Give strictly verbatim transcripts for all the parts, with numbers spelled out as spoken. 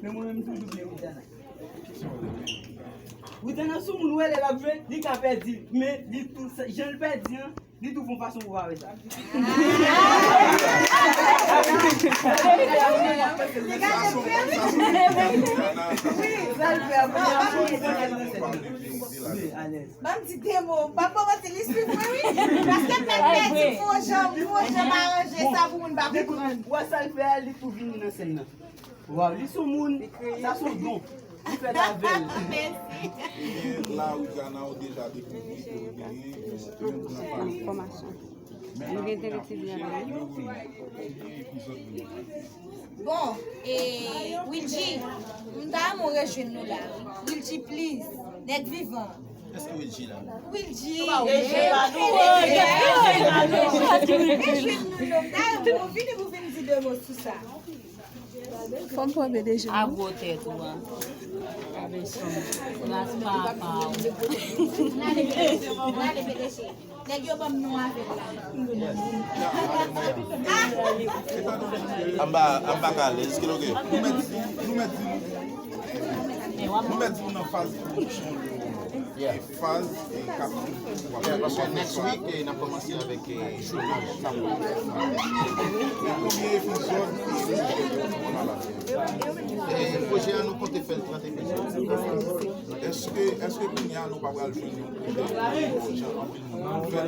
Men mwen menm, m toujou byen Widiana. Widiana se yon moun, ou wè, lè l ap jwe, li ka pèdi, men li tou, jan l pèdi an, li tou fè yon fason pou pa wè sa. Li gade fim. Wi, sa l fè. Bon, pa bliye sa. Wi, alèz. Ban m di de mo. M p ap manti, li swiv mwen, wi. Paske m mèt pèdi pou yon jan, pou yon jan m aranje sa pou moun pa konprann. Wè sa l fè a, li tou vini nan sèn nan. Waw, li se yon moun, sa se yon don. Li fèt avè l. Mèsi. Ebyen, la, Widiana, ou deja dekouvri ke ou genyen, e, menm pou nan pale. Enfòmasyon. Nou gen Tele T V avè nou. Bon, e, Wilgy, m ta renmen w rejwenn nou la, wi. Wilgy, please, nèg vivan. Èske Wilgy la? Wilgy. Rejwenn nou, non. M ta renmen w vini pou vin di de mo sou sa. Fò m pran PDG. A gwo tèt ou a. Ras papa w. Nèg yo ban m non avè l la. Anba, anba kalèz, ki loge? Nou mèt di, nou mèt di, nou mèt di nou nan faz pwodiksyon yo. Yeah. Faz, e, k ap vini pou w ap. Yeah, paske next week, e, n ap kòmanse avèk, e, chomaj. Men konbyen epizòd, e, e, pwojè a, nou konte fè l trant epizòd. Èske, èske kounye a nou pa pral jwenn yon pwojè ki jan anpil moun ap fè,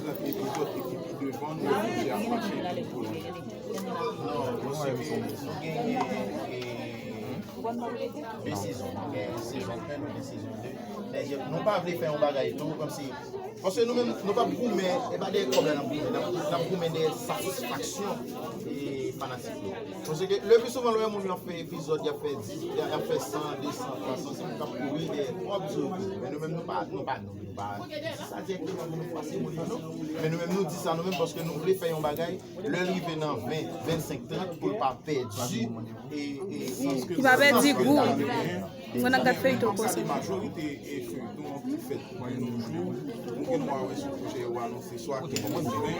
trant epizòd epi pi devan, nou wè pwojè a mache, epi pwolonje? Non, paske nou genyen, e, de sezon. Nou gen sezon en, nou gen sezon de. Sètadi, nou pa vle fè yon bagay tou, kòmsi, paske nou menm, nou p ap goumen, e pa dèyè kòb la n ap goumen, n ap, n ap goumen dèyè satisfaksyon, e, fanatik yo. Paske le pli souvan, lè w wè moun yo ap fè epizòd, y ap fè dis, y ap fè san, de san, twa san, se moun k ap kouri dèyè kòb, se yo kouri. Men nou menm, nou pa, nou pa, nou, nou pa di sa dirèkteman pou nou fwase moun yo, non. Men nou menm, nou di sa nou menm, paske nou vle fè yon bagay, lè l rive nan ven, vennsenk, trant, pou l pa pèdi, e, e, e, ki pa pèdi gou. Mwen nan gad feyton konsa. Majorite e feyton ki fèt de nos jours, ou gen dwa wè sou pwojè yo anonse swa kenz, ven,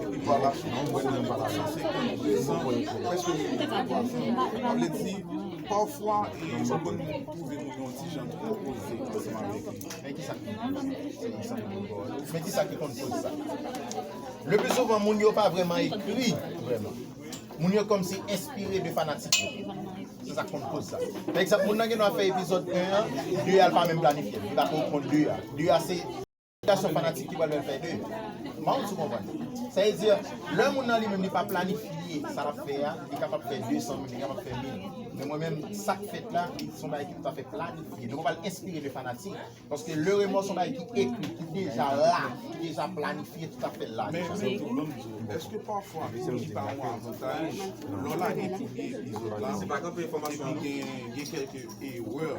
epi pa la fin, ou wè nan nenpòt san senkant, de san, prèske milyon de vwa. Sa vle di, pafwa, e, ou konn twouve moun yon ti jan twò poze ansanm avèk li. Men ki sa ki, men ki sa ki konn koz sa? Le pli souvan, moun yo pa vrèman ekri, vrèman. Moun yo kòmsi enspire de fanatik yo. Se sa k konn koz sa. Pa egzanp, moun nan gen dwa fè epizòd en an, de a l pa menm planifye. Li pa ko konn de a. De a se reyaksyon fanatik ki pral fè l fè de. M pa konn si w konprann. Sa vle di, lè moun nan li menm li pa planifye sa l ap fè a, li kapab fè de san, li kapab fè mil. Men mwen menm, sa k fèt la, li se yon bagay ki toutafè planifye. Nou pa pral enspire de fanatik. Paske le remò se yon bagay ki ekri, ki deja la, ki deja planifye toutafè la deja. Men, men tou, ban m di w, èske pafwa pou li pa yon avantaj, lè w lage premye epizòd la, epi gen, gen kèlke erè,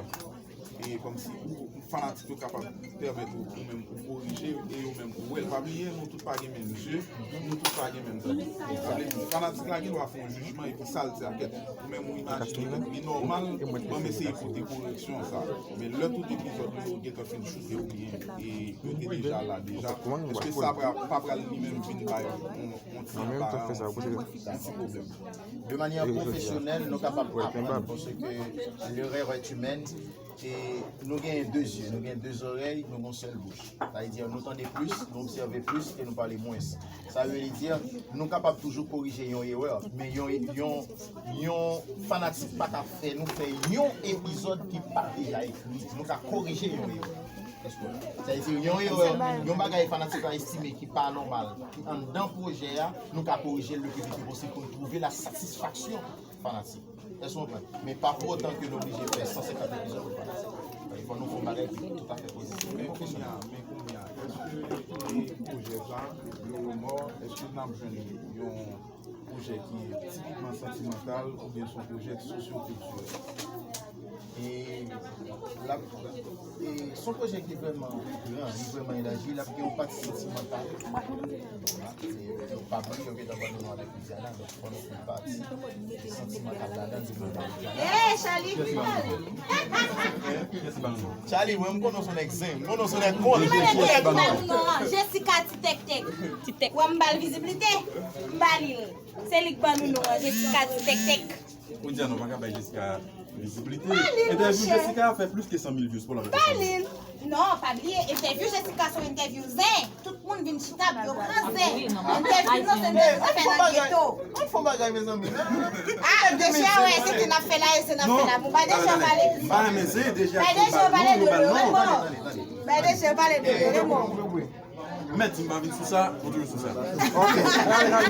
e kòmsi ou, fanatik yo kapab pèmèt ou, ou menm ou korije, e yo menm ou wè l. Pa bliye, nou tout pa gen menm je, nou tout pa gen menm tande. Sa vle di, fanatik la gen dwa fè yon jijman, epi sa l di a, kèt, ou menm ou imajine, li nòmal, ban m eseye pote koreksyon sa. Men lè tout epizòd yo gentan fin choute oubyen, e, yo te deja la deja, èske sa pa, pa pral li menm vin bay yon, yon ti anbaran, yon ti pwoblèm? De manière professionnelle, nou kapab aprann, paske l'erreur est humaine, e nou gen de zye, nou gen de zòrèy, nou gen yon sèl bouch. Sa vle di, nou tande plis, nou obsève plis e nou pale mwens. Sa vle di, nou kapab toujou korije yon erè, men yon, yon, yon fanatik pa ka fè nou fè yon epizòd ki pa deja ekri. Nou ka korije yon erè. Sa vle di, yon erè, yon bagay fanatik la estime ki pa nòmal, ki anndan pwojè a, nou ka korije l le pli vit posib pou n twouve la satisfaksyon fanatik. Èske w konprann? Men pa pou otan ke nou oblije fè san senkant epizòd pou fanatik. Fò nou fè yon bagay ki toutafè pozitif. Men kounye a, men kounye a, èske pwojè sa, Le Remords, èske n ap jwenn yon pwojè ki tipikman santimantal oubyen se yon pwojè sosyokiltirèl? E l ap, e se yon pwojè ki vrèman gran, li vrèman elaji, l ap gen yon pati santimantal. E yo pa bliye, yo gentan ban nou non avèk Widiana, donk fò nou fè pati santimantal ladan, di nou ba Widiana. Hey, Charlie, ki pale? Charlie, mwen, m konnen w se yon nèg zen, m konnen w se yon nèg kont. Ki mande ki nèg ki ban nou non an? Jessica Ti Tèk Tèk. Ti Tèk. Wè m ba l viziblite, m ba li l. Se li k ban nou non an, Jessica Ti Tèk Tèk. Ou di a nou pa ka bay Jessica vizibilite. Entèvyou Jessica a fè plis ke san mil views pou l avèk. Ba li l. Non, pa bliye, entèvyou Jessica se yon entèvyou zen. Tout moun vin chita, yo pran zen. Entèvyou nou se entèvyou nou fè nan geto. An fon bagay, mezanmi. Ah, deja, wè, se te n ap fè la, e se n ap fè la. Bon, ba deja pale. Ba deja pale de Raymond. Ba deja pale de Raymond. Mèt di m pa vin sou sa, ou toujou sou sa. Ok. Dale, dale,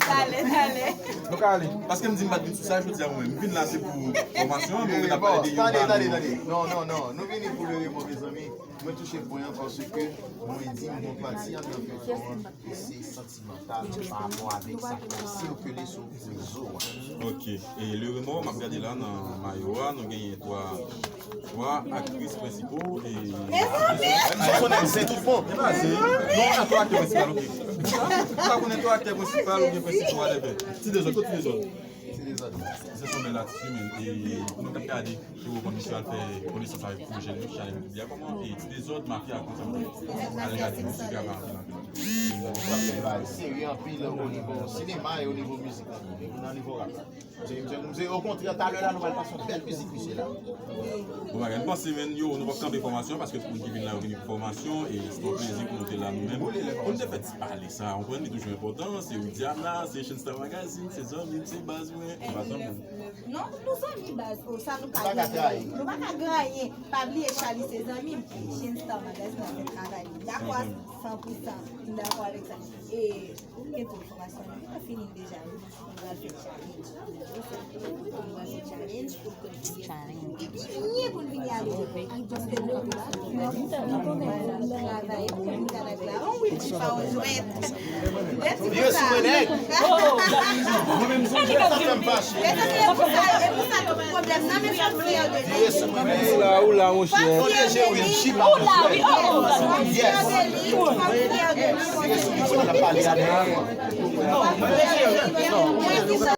dale, dale. Nou ka ale. Paske m di m pa t vin sou sa, jodi a mwen menm. M vin la se pou fòmasyon an, men ou mèt ap pale de Yoba. Tande, tande, tande. Non, non, non. Nou vini pou le Raymond, mezanmi. Mwen touche pwen an paske mwen di m gon pati anndan feyton an ki se santimantal pa rapò avèk sa k ap sikile sou rezo a. Ok. E le Raymond, m ap gade la nan mayo a, nou genyen twa, twa aktris prensipal e... Mezanmi! Sa konnen se tout bon. E pa se, non, nan twa aktè prensipal, ok. Sa konnen twa aktè prensipal oubyen prensipal, whatever. Ti dezòd, kot ti dezòd? Ti dezòd. Se sou men la ti men, e pou nou k ap gade, ki ou konn misye al fè konesans avèk pwojè nou, challenge Biblia, kòman, e ti dezòd, mafya, kòman sa mwen. Ale gade, misye ka pa anpil anpil. Serye anpil o nivo sinema e o nivo mizik la. Nan nivo rap la. Se, se, se, okontrè, talè la, nou pral pase yon bèl mizik, mesye la. Bon bagay, m panse, men, yo, nou p ap kanpe fòmasyon, paske tout moun ki vin la, yo vini pou fòmasyon, e se yon plezi pou nou te la, nou menm. Pou nou te fè ti pale sa, ou konprann, li toujou enpòtan, se Widiana, se Shenstar Magazine, se zanmi m, se baz mwen, se pa zanmi m. Non, nou zanmi baz, o, sa nou ka gen. Nou pa ka gen anyen. Pa bliye, Charly se zanmi m, Shenstar Magazine ap fè travay li. Dakò a san pou san, m dakò avèk sa. E, Ou gen tou fòmasyon nou gentan fini l deja wi. Nou pral fè challenge. Nou pral fè challenge pou l konn ki challenge. Li pi byen pou l vini avè nou. Paske nou travay pou nou kanak la. On wi, ti pa w jwèt. Lè ti konsa. Mwen menm sonje sa fè m fache. Lè sa se pou sa, e pou sa tout pwoblèm nan, men fòk fyè de li. Ou la, ou la, monchè. Fòk fyè de li. Ou la, wi, oh, oh. Yes. Fòk fyè de li. Fòk fyè de li.